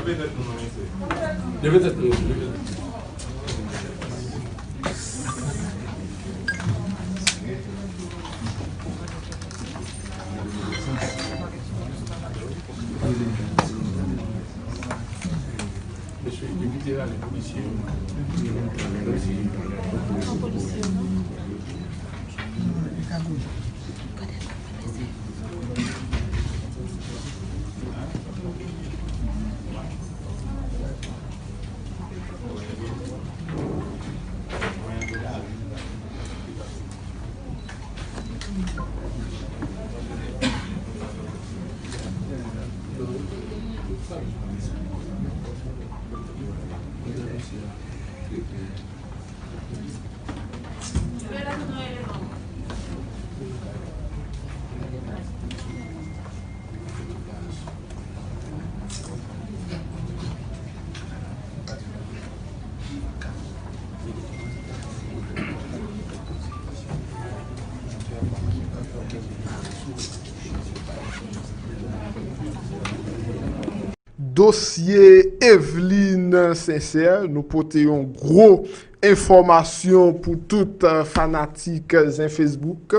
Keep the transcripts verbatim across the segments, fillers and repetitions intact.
Leve tèt nou, mesye. Leve tèt nou, mesye. Leve tèt nou. Mesye, evite rale polisye yo. Dosye Evelyne Sincère, nou pote yon gwo enfòmasyon pou tout, eh, fanatik Zen Facebook.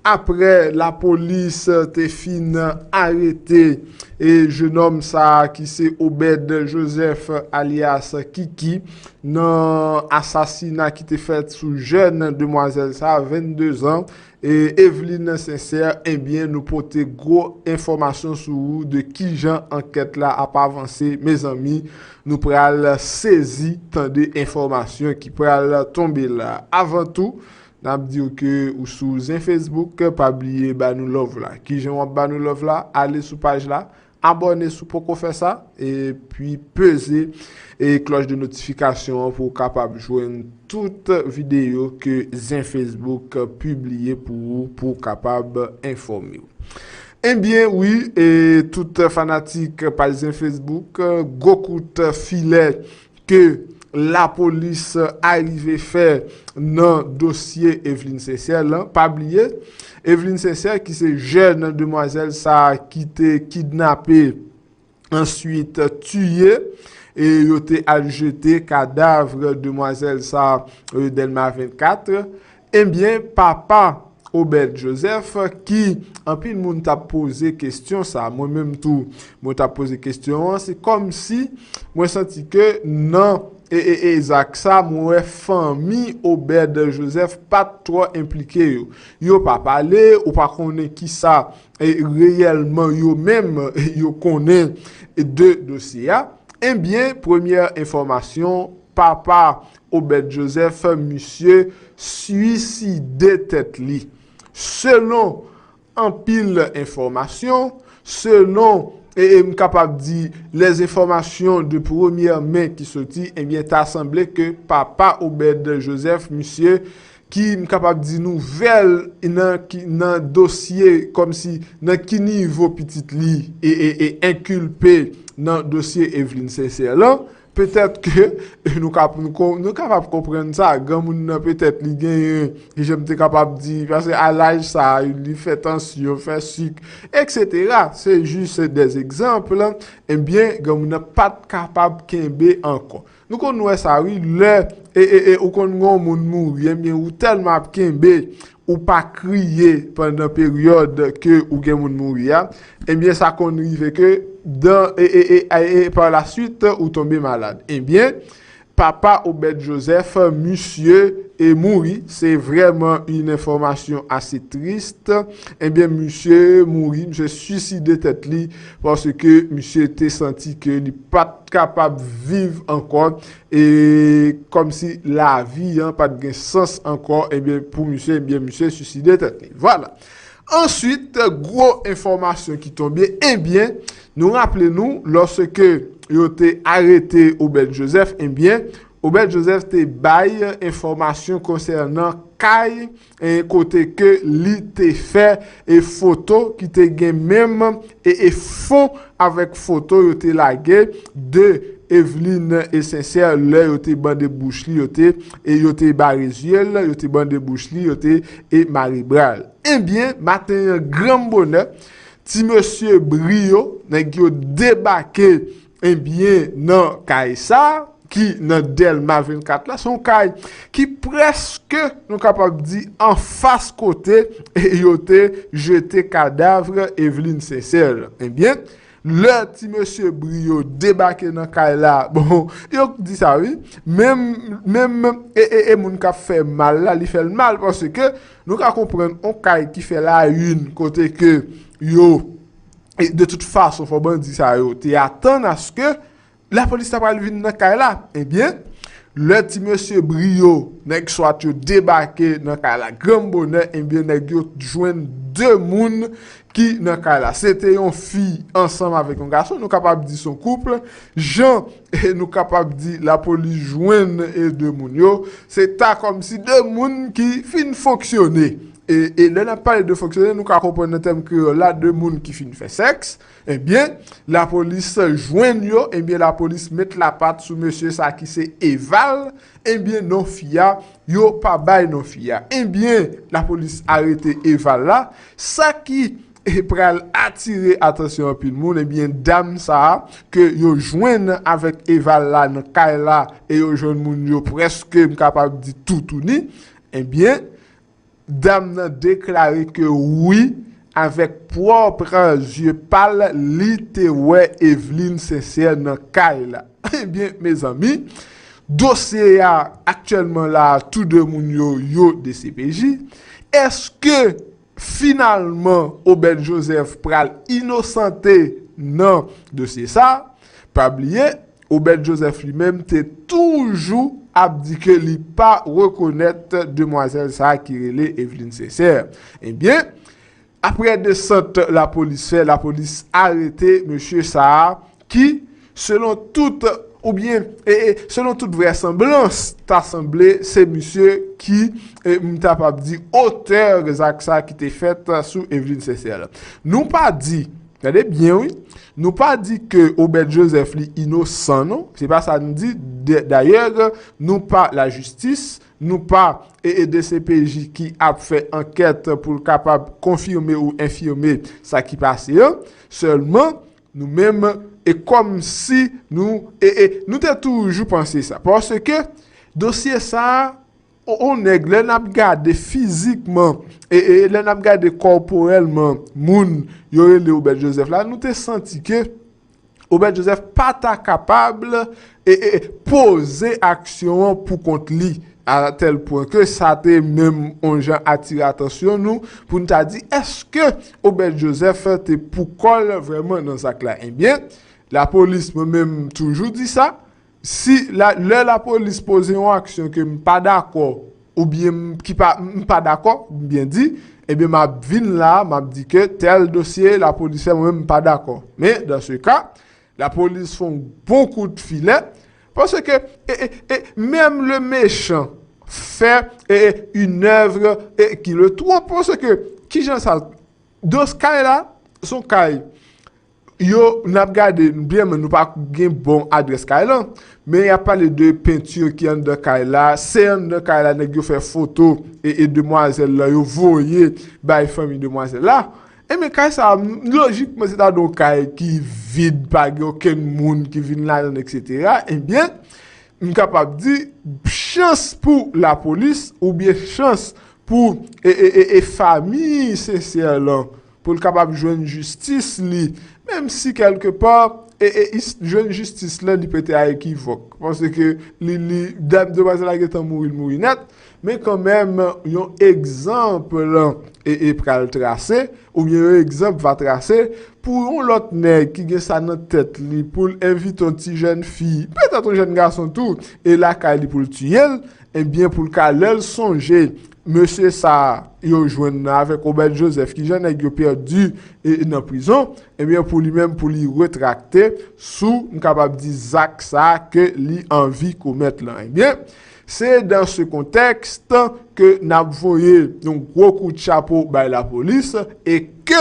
Aprè lapolis te fin arete, eh, jenòm sa a ki se Obed Joseph alyas Kiki nan asasina ki te fèt sou jèn demwazèl sa a, vennde zan, e Evelyne Sincère, ebyen, nou pote gwo enfòmasyon sou ou de kijan ankèt la ap avanse. Mezanmi, nou pral sezi tande enfòmasyon ki pral tonbe la. Avan tou, n ap di w ke ou sou Zen Facebook, pa bliye ba nou love la. Kijan w ap ba nou love la? Ale sou paj la, abòne si w poko fè sa, epi peze, e, klòch de notifikasyon an pou w kapab jwenn tout videyo ke Zen Facebook pibliye pou ou, pou w kapab enfòme w. Ebyen, wi, e, tout fanatik paj Zen Facebook, gwo kout filè ke lapolis arive fè nan dosye Evelyne Sincère lan. Pa bliye, Evelyne Sincère, ki se jèn demwazèl sa a ki te kidnape, answit tiye, e yo te al jete kadav demwazèl sa a, e, Dèlma vennkat. Ebyen, papa Obed Joseph, ki anpil moun t ap poze kesyon sa, mwen menm tou, mwen t ap poze kesyon an, se kòmsi mwen santi ke nan, e, e, e zak sa, mwen wè fanmi Obed Joseph pa t twò enplike yo. Yo pa pale, ou pa konnen kisa, e, reyèlman yo menm yo konnen de dosye a. Ebyen, premyè enfòmasyon, papa Obed Joseph, misye swiside tèt li. Selon anpil enfòmasyon, selon, e, e m kapab di, les enfòmasyon de premyè men ki soti, ebyen, ta sanble ke papa Obed Joseph, misye, ki m kapab di nouvèl nan ki, nan dosye, kòmsi nan ki nivo pitit li e, e, e enkilpe nan dosye Evelyne Sincère lan, petèt ke nou kap-, nou ko-, nou kapab konprann sa, granmoun nan petèt li genyen, jan m te kapab di, paske a laj sa, li fè tansyon, fè sik, etsetera. Se jis de egzanp, ebyen, granmoun nan pa t kapab kenbe ankò. Nou konn wè sa, wi, lè, e, e, e, ou konn gen yon moun mouri, ebyen, ou tèlman ap kenbe, ou pa kriye pandan peryòd ke ou gen moun mouri a, ebyen, sa konn rive ke dan, e, e, e, e, e, pa la suite, ou tonbe malad. Ebyen, papa Obed Joseph, misye, e, mouri. Se vrèman yon enfòmasyon ase tris. Ebyen, misye mouri, misye swiside tèt li, paske misye te santi ke li pa t kapab viv ankò, e kòmsi lavi an pa t gen sans ankò, ebyen, pou misye, ebyen, misye swiside tèt li. Vwala. Answit, gwo enfòmasyon ki tonbe, ebyen, nou raple nou, lòske yo te arete Obed Joseph, ebyen, Obed Joseph te bay enfòmasyon konsènan kay, e, kote ke li te fè, e, foto ki te gen menm, e, e fon avèk foto yo te lage de Evelyne e Sincère lè yo te bande bouch li, yo te, e yo te bare zye l, yo te bande bouch li, yo te, e mare bra l. Ebyen, maten an granm bonè, ti mesye Brio, nèg yo debake Ebyen, nan kay sa, ki nan Dèlma vennkat la, se yon kay ki prèske, nou kapab di, anfas kote yo te jete kadav Eveline Sincère. Ebyen, lè ti mesye Brio debake nan kay la, bon, yo di sa wi, menm, menm, e, e, e moun k ap fè mal la, li fè l mal, paske nou ka konprann yon kay ki fè la une, kote ke yo, e de tout fason, fò bandi sa yo te atann aske lapolis ta pral vin nan kay la. Ebyen, lè ti mesye Brio, nèg swat yo debake nan kay la granm bonè, ebyen, nèg yo jwenn de moun ki nan kay la. Se te yon fi ansanm avèk yon gason, nou kapab di se yon koup. Jan, e nou kapab di lapolis jwenn e de moun yo, se ta kòmsi de moun ki fin fonksyone. E, e lè n ap pale de fonksyone, nou ka konprann nan tèm kreyòl la, de moun ki fin fè sèks. Ebyen, lapolis jwenn yo, ebyen, lapolis met lapat sou mesye sa ki se Eval. Ebyen, non fi a, yo pa bay non fi a. Ebyen, lapolis arete Eval la. Sa ki, e, pral atire atansyon anpil moun, ebyen, dam sa a ke yo jwenn avèk Eval la nan kay la, e yo jwenn moun yo prèske, m kapab di, toutouni. Ebyen, dam nan deklare ke wi, avèk pwòp zye pa l, li te wè Eveline Sincère nan kay la. Ebyen, mezanmi, dosye a aktyèlman la, tou de moun yo, yo D C P J. Èske finalman Obed Joseph pral inosante nan dosye sa? Pa bliye, Obed Joseph li menm te toujou ap di ke li pa rekonèt demwazèl sa a ki rele Eveline Sincère. Ebyen, apre desant lapolis fè, lapolis arete mesye sa a ki, selon tout, oubyen, e, e, selon tout vrèsanblans, ta sanble se misye ki, e, m ta pap di, otè zak sa ki te fèt sou Eveline Sincère la. Nou pa di, tande byen wi, nou pa di ke Obed Joseph li inosan non, se pa sa n di. De, dayè, nou pa lajistis, nou pa, e, e, D C P J ki ap fè ankèt pou l kapab konfime ou enfime sa ki pase an. Sèlman, nou menm, e kòmsi nou, e, e, nou te toujou panse sa. Paske dosye sa a, o, o nèg, lè n ap gade fizikman, e, e, lè n ap gade kòporèlman moun yo rele Obed Joseph la, nou te santi ke Obed Joseph pa ta kapab, e, e, poze aksyon an pou kont li, a tèl pwen ke sa te menm on jan atire atansyon nou pou n ta di, èske Obed Joseph te pou kò l vrèman nan zak la? Ebyen, lapolis, mwen menm, m toujou di sa, si la, lè lapolis poze yon aksyon ke m pa dakò, oubyen m, ki pa, m pa dakò, m byen di, ebyen, m ap vin la, m ap di ke tèl dosye, lapolis fè, mwen menm, m pa dakò. Men, dans ce cas, lapolis fè yon bon kout filè, paske, e, e, e, menm le méchant fait, e, e, une œuvre, e, qui le trompe, paske, kijan sa, dans ce cas la, se yon kay, yo, n ap gade byen, men nou pa gen bon adrès kay lan. Men y ap pale de penti ki anndan kay la, se anndan kay la nèg yo fè foto e, e demwazèl la, yo voye bay fanmi demwazèl la. Ebyen, kay sa a, lojikman, se ta dwe yon kay ki vid, pa gen okenn moun ki vin ladan l, etsetera. Ebyen, m kapab di, chans pou lapolis, oubyen chans pou e, e, e, e fanmi Sincère lan, pou l kapab jwenn jistis li, menm si kèlkepa, e, e, is-, jwenn jistis lan, li pete a ekivòk. Paske li, li, dam, demwazèl la gentan mouri, l mouri nèt, men kanmenm, yon egzanp, e, e pral trase, oubyen yon egzanp va trase, pou yon lòt nèg ki gen sa nan tèt li, pou l envite yon ti jèn fi, petèt yon jèn gason tou, e lakay li pou l tiye l, ebyen, pou l ka, lè l sonje mesye sa a yo jwenn nan avèk Obed Joseph, kijan nèg yo pèdi e nan prizon, ebyen, pou li menm, pou li retrakte sou, m kapab di, zak sa a ke li anvi komèt lan. Ebyen, se dans ce contexte ke n ap voye yon gwo kout chapo bay lapolis e ke,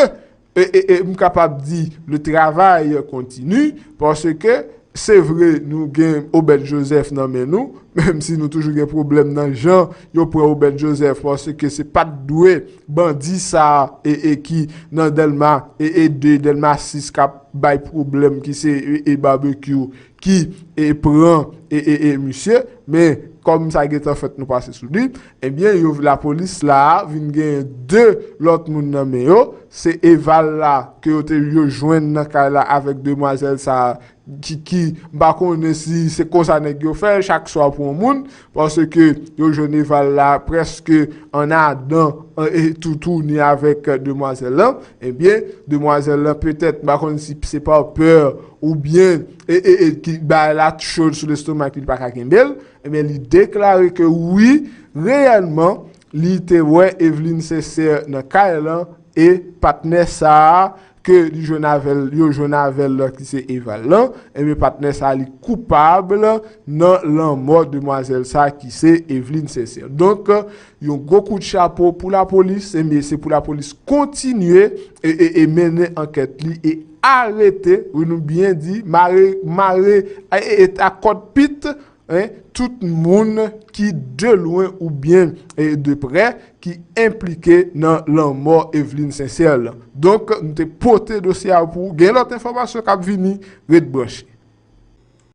e, e, e m kapab di, le travail continue, paske se vre, nou gen Obed Joseph nan men nou, Menm si nou toujou gen pwoblèm nan jan yo pran Obed Joseph, paske se pa t dwe bandi sa a e, e ki nan Dèlma e, e de, Dèlma sis k ap bay pwoblèm, ki se e, e Barbecue ki e pran e, e, e misye, men kòm sa gentan fèt nou pase sou li, ebyen yo lapolis la a vin gen de lòt moun nan men yo, se Eval la ke yo te yo jwenn nan kay la avèk demwazèl sa a ki, ki m pa konnen si se konsa nèg yo fè, chak swa pou yon moun, paske yo jwenn Eval la prèske ann adan e toutouni avèk demwazèl lan, ebyen demwazèl lan petèt m pa konnen si se pa pè oubyen e, e, e ki bagay la cho sou lestomak li pa ka kenbe l, ebyen li deklare ke wi, reyèlman li te wè Eveline Sincère nan kay lan e patnè sa a ke li jwenn avè l, yo jwenn avè l ki se Eval lan, ebyen patnè sa a li koupab nan lanmò demwazèl sa a ki se Eveline Sincère. Donk yon gwo kout chapo pou lapolis, ebyen se pou lapolis kontinye e, e, e mennen ankèt li e arete, wi nou byen di, mare, mare e, e, a kòd pit, en, tout moun ki de lwen oubyen e de prè ki enplike nan lanmò Eveline Sincère lan. Donk nou te pote dosye a pou ou. Gen lòt enfòmasyon k ap vini, ret branche.